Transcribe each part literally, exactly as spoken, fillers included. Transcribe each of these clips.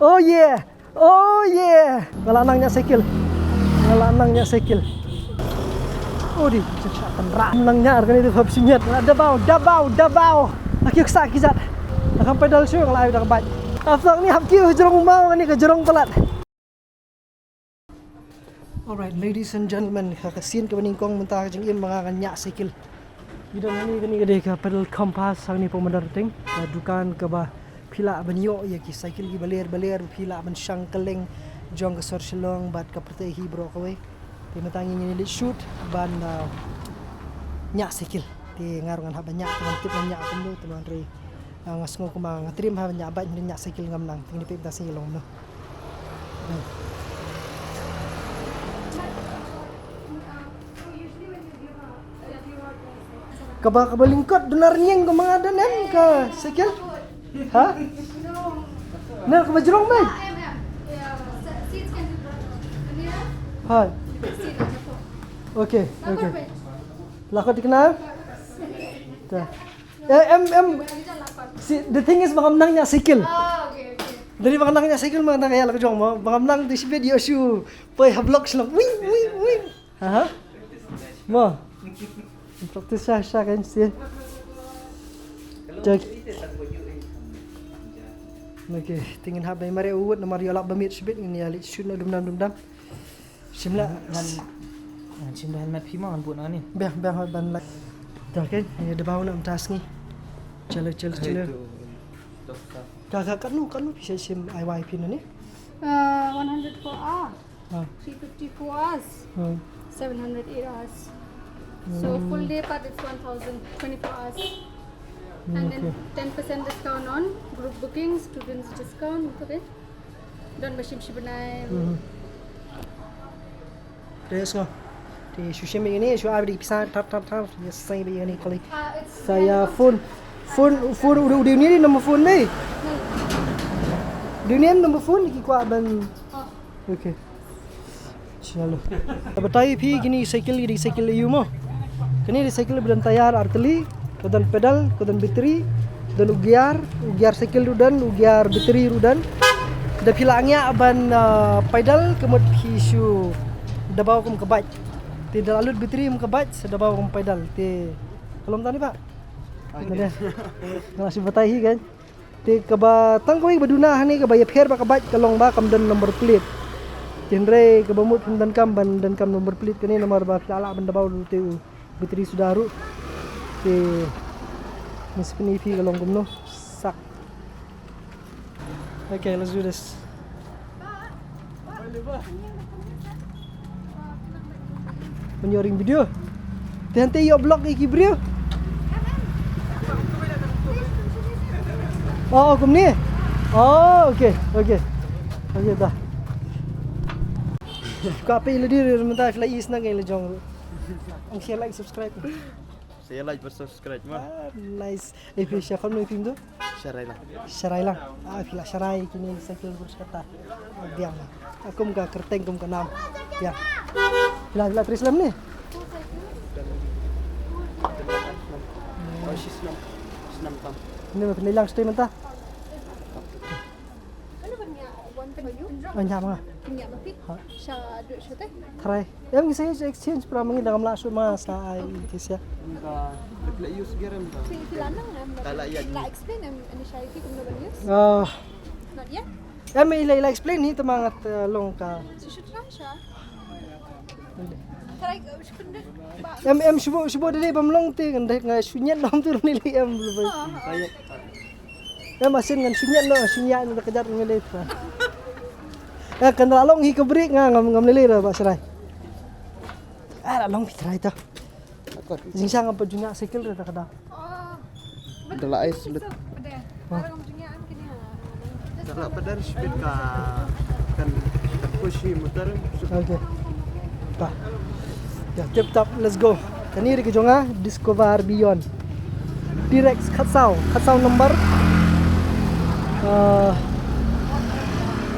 Oh yeah. Oh yeah. Nga la nang ñiah cycle. Nga la nang ñiah cycle. Oh di, cha cha tan ra. Nang ñiah kane di hap sinyat. Dabaw, dabaw, dabaw. Aki ksa ki jat. Akam pedal shu nga la ai da ka bike. After ni hap ki jrong mau ni ka jrong palat. Alright, ladies and gentlemen, ka ka scene kaba nyngkong mynta ka jingim ba nga ngan ñiah cycle. Ïa kane, kane ka dei ka Pedal Compass hangne Pop Modern Ting, ka dukan kaba phi lah ban ïoh ïa ki cycle kiba ler ba ler, phi lah ban shang kylleng jong ka sor Shillong bad ka pyrthei hi baroh kawei. Te mynta ngi ngi leit shoot ban, ah, ñiah cycle. Te nga ruh ngan hap ban ñiah, te ngan tip ngan ñiah kumno, te ngan rei. Ah, nga sngew kumba nga trim ha ñiah bike, hynrei ñiah cycle ngam nang. Te ngin ïa peit mynta sngi long kumno. Kaba, kaba lyngkot duna rynïeng kumba nga don em ka cycle? Ha? Na kaba jrong mai? Ha. Okay, okay. La ko tikna? Ta. Eh, em, em. Si, the thing is, ba ngam nang ñiah cycle. Ah, okay, okay. Dei ba ngam nang ñiah cycle, ba ngam nang ïa la ka jong mo. Ba ngam nang te shibit ïoh shu poi ha block shlong. Wing, wing, wing. Aha. Mo. Practice sha, sha kan si. Check. Okay, te ngin hap ban mareh u wut namar ïoh lap ba miet shibit, ngin ïa leit shoot noh dum dam dum dam. Shim la. Ngan, ngan shim da helmet phi mo, ngan buh na ni. Biang, biang hot ban la. Dah kan, ïa dabaw na mynta sngi. Chalo, chalo, chalo. Ka, ka, katno, katno phi sa shim ai wai phi na ni? Uh, one hundred four hour. Ah. Three fifty-four hours. Ah. Seven hundred eight hours. So, hmm, full day part is one thousand, twenty-four hours. Hmm, and then okay, ten percent discount on group bookings, students discount, okay? Don ba shim shi bnai. Mhm. Te sngew. Te shu shim ïa kine, shu ai bad pisa, tap, tap, tap. Ïa sa bad ïa kine kali. Ah, it's sa ïa phone. Phone, phone, u dei, u dei une number phone ne? Hmm. U dei une number phone ki kwah ban. Oh. Okay. Chalo. Te batai phi kine cycle, kine cycle ïa u mo. Kine dei cycle ba don tyre ar tylli, ka don pedal, ka don battery, don u gear, u gear cycle ruh don, u gear battery ruh don. Da phi la ngiah ban, ah, pedal, ka mut phi shu dabaw kum ka bike. Te da la lut battery kum ka bike, sa dabaw kum pedal. Te ka long tang ne ba? Ai, nga la shu batai hi kan. Te kaba tang kawei kaba duna hangne kaba ïapher bad ka bike ka long ba kam don number plate. Te hynrei kaba mut phim donkam ban donkam number plate kane namar ba phi lah ban dabaw te u battery suda ruh. Te must phi ka long kumno sak. Okay, let's do this. Ban ïoh ring video. Te hangta ïoh block ïa ki briew. Oh, oh, kumne. Oh, okay, okay. Okay, dah. Ka phi la dei mynta phi la is na ngai la jong. Ang share, like, subscribe. Share, like bad subscribe mo. Ah, nice. Eh, phi sha kham noi phi tu? Sharai lang. Sharai lang. Ah, phi la sharai kine cycle bad kata. Biang. Ah, kum ka kyrteng kum ka nam. Biang. Phi la, phi la trei slem ne? Oh, shi slem. Slem tam. Ni ma phi la lang stay mynta. Wan wan wan. Wan wan. Ha. Sha du sha te. Try. Em ngi sa exchange pra ma ngi da ngam lah shuh ma sa ai ki sia. Ka la use gear em ka. Phi phi la nang em. Ka la ïa. La explain em initially kumno ban use. Ah. Not yet. Em i la i la explain hi te ma ngat, eh, long ka. So should try sha. Try, eh, should put it back. Em em shu shu de bam long te kan de nga shu ñiat dom tu ni li em. Ah, ah. Em asin ngan shu ñiat noh, shu ñiat noh da ka jat ngi lei. Eh, kan la long hi ka brake nga ngam, ngam lei lei da ba Sharai. Ah, la long phi try ta. Jingshang ngam pat ju ñiah cycle re da ka da. Da la ai slut. Da la pedal speed ka kan, kan push hi motor. Okay. Ta. Ya, tip top, let's go. Kane dei ka jong nga, Discover Beyond. T-Rex khatsaw, khatsaw number. Ah,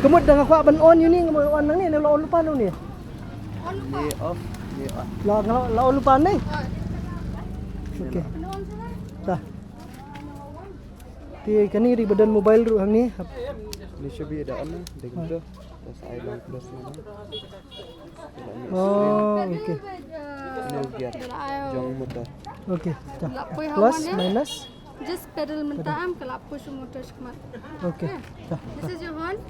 ka mut da nga kwah ban on ïa une, nga on nangne, ne la on lypa ne une? Ni off, ni on. La, la, la on lypa ne? Okay. Ta. Te kane dei ba don mobile ruh hangne. Ni shobi da on na, ding to. Das ai long plus na. Oh, okay. New gear. Jong motor. Okay. Ta. Plus, minus. Just pedal mynta, am ka la push motor shikmat. Okay. Ta. This is your horn.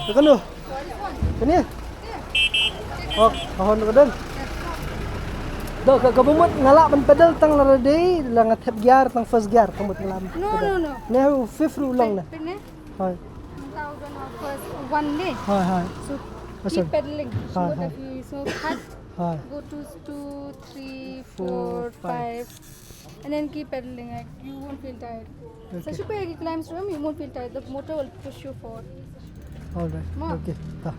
Kano? Kano? Kano? Oh, horn ka don. Do ka, ka bumut nga lah ban pedal tang la ready, la nga thep gear tang first gear, ka mut nga lah ban pedal. No, no, no. Ne hu fifth ruh long ne. Hoi. Mynta u don first one ne. Hoi, hoi. So keep pedaling. Hoi, hoi. If you so cut, hoi, go to two, three, four, five. And then keep pedaling, like, you won't feel tired. Okay. Sa shu peit ki climbs room, you won't feel tired. The motor will push you forward. All right. Ma. Okay. Ta.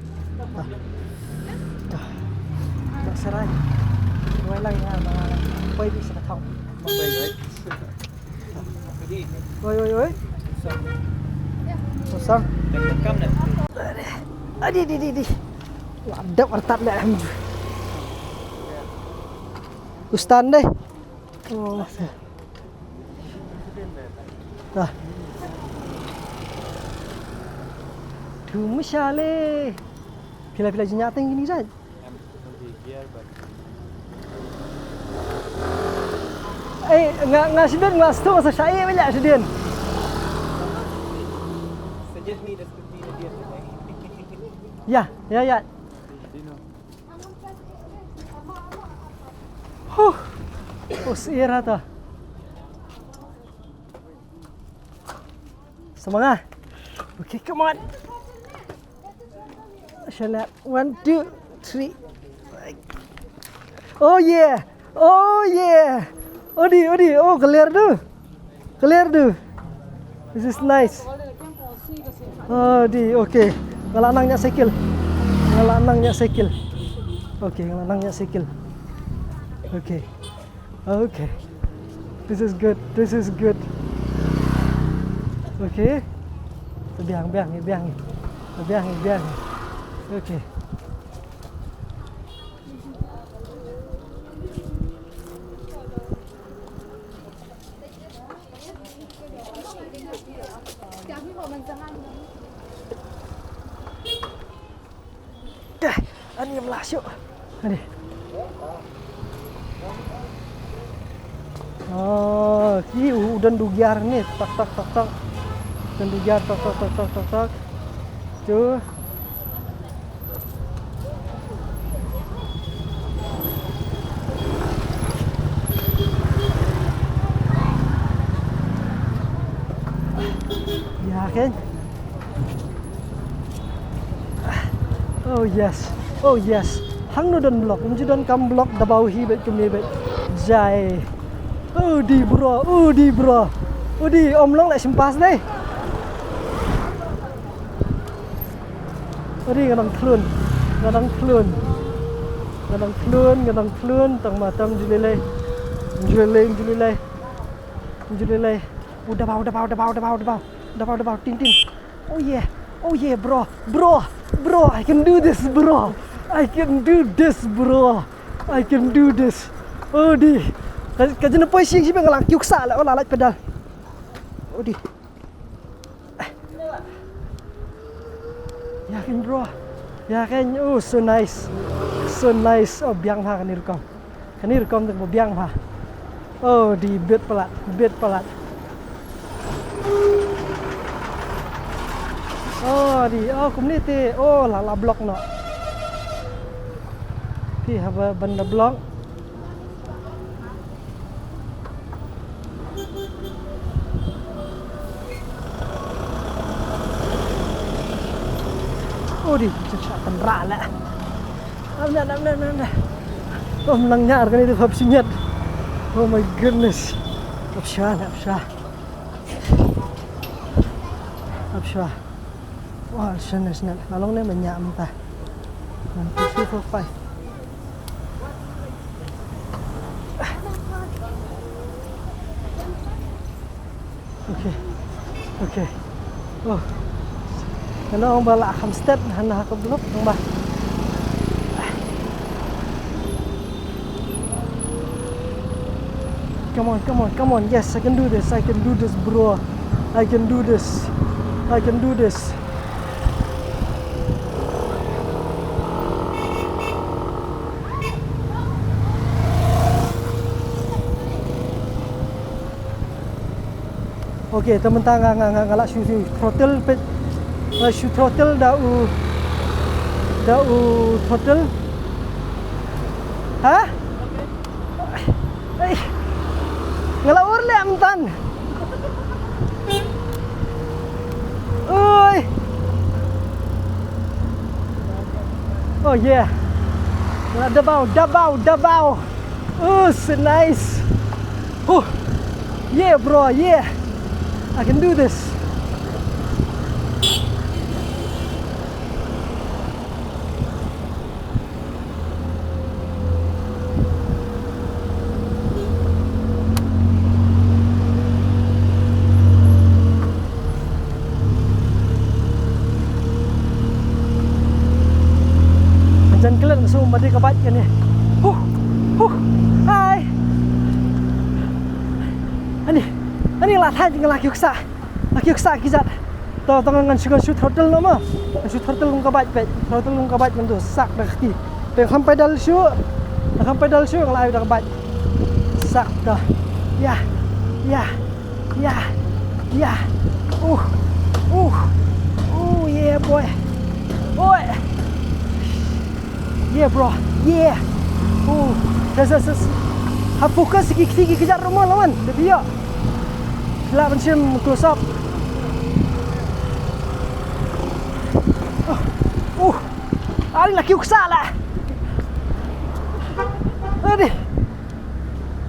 Ta. Ta. Ta, serai. Wai lang ya, ma. Poi di sa ka thau. Wai, wai, wai. Usang. Adi, di, di, di. Ladap artat le, alhamdulillah. Ustan deh. Oh. Dah. Thu mashale. Phi la, phi la jinya teng kini jai. Eh, nga, nga sdien, nga sdien, nga sa shai, eh, balik sdien. Ya, ya, ya. Huh. Oh, sira ta. Semangat. Okay, come on. Shalak. One, two, three. Oh yeah. Oh yeah. Odi, odi. Oh, clear tu. Clear tu. This is nice. Odi, okay. Nga la nang ñiah cycle. Nga la nang ñiah cycle. Okay, nga la nang ñiah cycle. Okay. Okay. This is good. This is good. Okay. Biang, biang, biang. Biang, biang. Okay. Dah, ani em lah syuk. Ani. Oh, ki u don du gear ni. Tak, tak, tak, tak. Don du gear, tak, tak, tak, tak, tak, tak. Tu. Ya, kan? Oh yes. Oh yes. Hangno don block? Ym ju don kam block da baw hi bad kumne bad. Jai. Udi bro, udi bro. Udi, ym long leh sympas dei. Udi, nga dang thlun. Nga dang thlun. Nga dang thlun, nga dang thlun, tang ma tam ju lei lei. Ju lei lei, ju lei lei. Ju lei lei. U da baw, da baw, da baw, da baw, da baw. Da baw, da baw, tin, tin. Oh yeah. Oh yeah, bro. Bro. Bro, I can do this, bro. I can do this, bro. I can do this. Oh, di. Ka, ka jin poi sing sing nga la kiew ksa la, oh, la lait pedal. Oh, di. Ya kan, bro. Ya kan, oh, so nice. So nice. Oh, biang ha kani rukom. Kani rukom te ba biang ha. Oh, di bit palat, bit palat. Oh, di, oh, kumne te, oh, la, la block noh. Ti haba ban da block. Oh, di, cha, cha, tang ra la. Amna, amna, amna, amna. Oh, nang nyar kani tu hap sinyat. Oh my goodness. Hap sha, hap sha. Hap sha. Wah, shen, shen. Along ne menya mta. One, two, three, four, five. Okay. Okay. Oh. Kano ong ba la hamstet hana ha ka block ong ba. Come on, come on, come on. Yes, I can do this. I can do this, bro. I can do this. I can do this. Okay, te mynta nga, nga, nga, nga lah shu, shu throttle peit. Nga lah shu throttle da u, da u throttle. Ha? Ei. Nga lah ur leh mynta. Oi. Oh yeah. Nga lah da baw, da baw, da baw. Oh, so nice. Oh, yeah, bro, yeah. I can do this. Jan klet, so madi ka bike kane. Huh, huh, hai. Ani, ani la thait, nga la kiew ksa. La kiew ksa ki jat. To, to ngan shu, ngan shu throttle noh mo. Ngan shu throttle kum ka bike peit. Throttle kum ka bike ngan tu sak da ka kti. Te kham pedal shu. Kham pedal shu, nga la ai da ka bike. Sak to. Ya. Ya. Ya. Ya. Uh. Uh. Uh, yeah, boy. Boy. Yeah, bro. Yeah. Oh, yes, yes, yes. Ha focus ki, ki, ki kjat ruh mo, lawan. Te phi ïoh. Lah ban shim close up. Oh. Oh. Ani la kiew ksa la. Ani.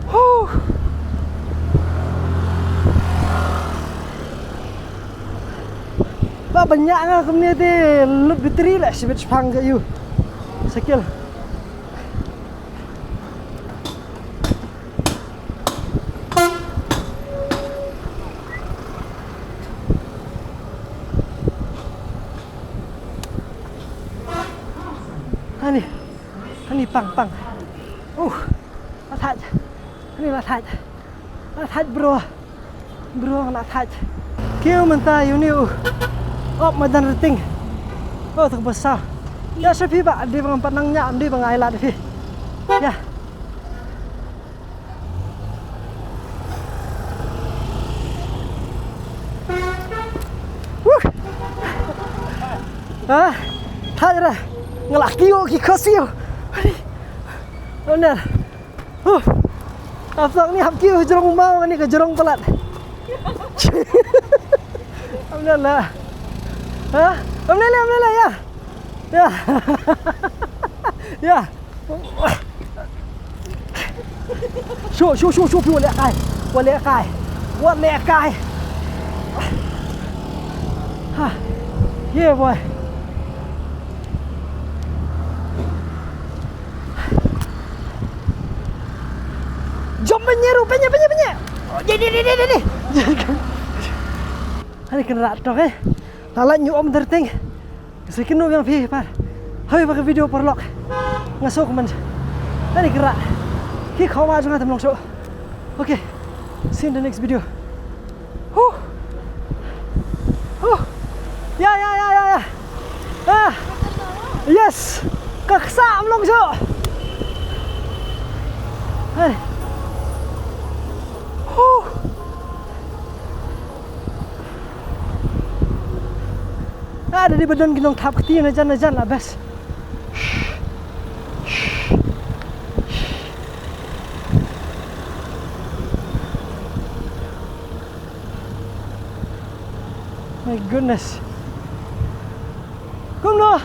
Huh. Ba ban ñiah nga kumne te lut battery la shibit shipang ka ïu. Cycle. Ani, ani pang, pang. Uh, la thait. Ani la thait. La thait, bro. Bro, nga la thait. Kiew mynta ïa une u op madan rting. Oh, to kaba saw. Ïa sha phi ba, dei ba ngam pat nang ñiah, dei ba nga ai lad phi. Ïa. Wuh. Ah, thait ra. Nga la kiew ki khosiew. Ani. Oner. Huh. Hap song ni hap kiew jrong maw ni ka jrong palat. Am ne la. Ha? Am ne la, am ne la, ya. Ya. Ya. Shu, shu, shu, shu, phi wa leh kai. Wa leh kai. Wa leh kai. Ha. Yeah, boy. Jump, peñe ruh, peñe, peñe, peñe. Oh, dei, dei, dei, dei, dei. Ani kynrad to, eh. La lait ñiuh om derteng. Sa kynnoh biang phi pat. Hoi ba ka video paralok. Nga suk man. Ani kynrad. Ki khoma jong nga tam long suk. Okay. See you in the next video. Huh. Huh. Ya, ya, ya, ya, ya. Ah. Yes. Ka ksa am long suk. Hai. Huh. Ah, da dei ba don ki nongthap kti na jan na jan la best. My goodness. Kumno?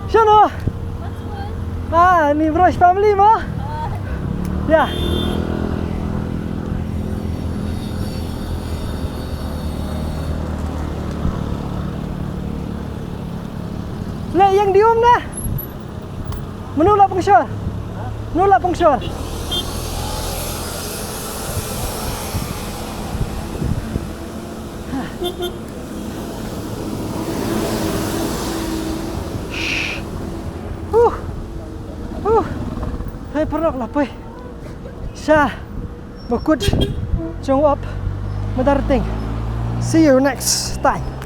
Shano? Ah, ni Brosh family mo? Ya. Le yang dium na. Mano la pengshor? Mano la pengshor? Huh. Huh. Hai paralok la poi. Sha bakut jong u op Madarting. See you next time.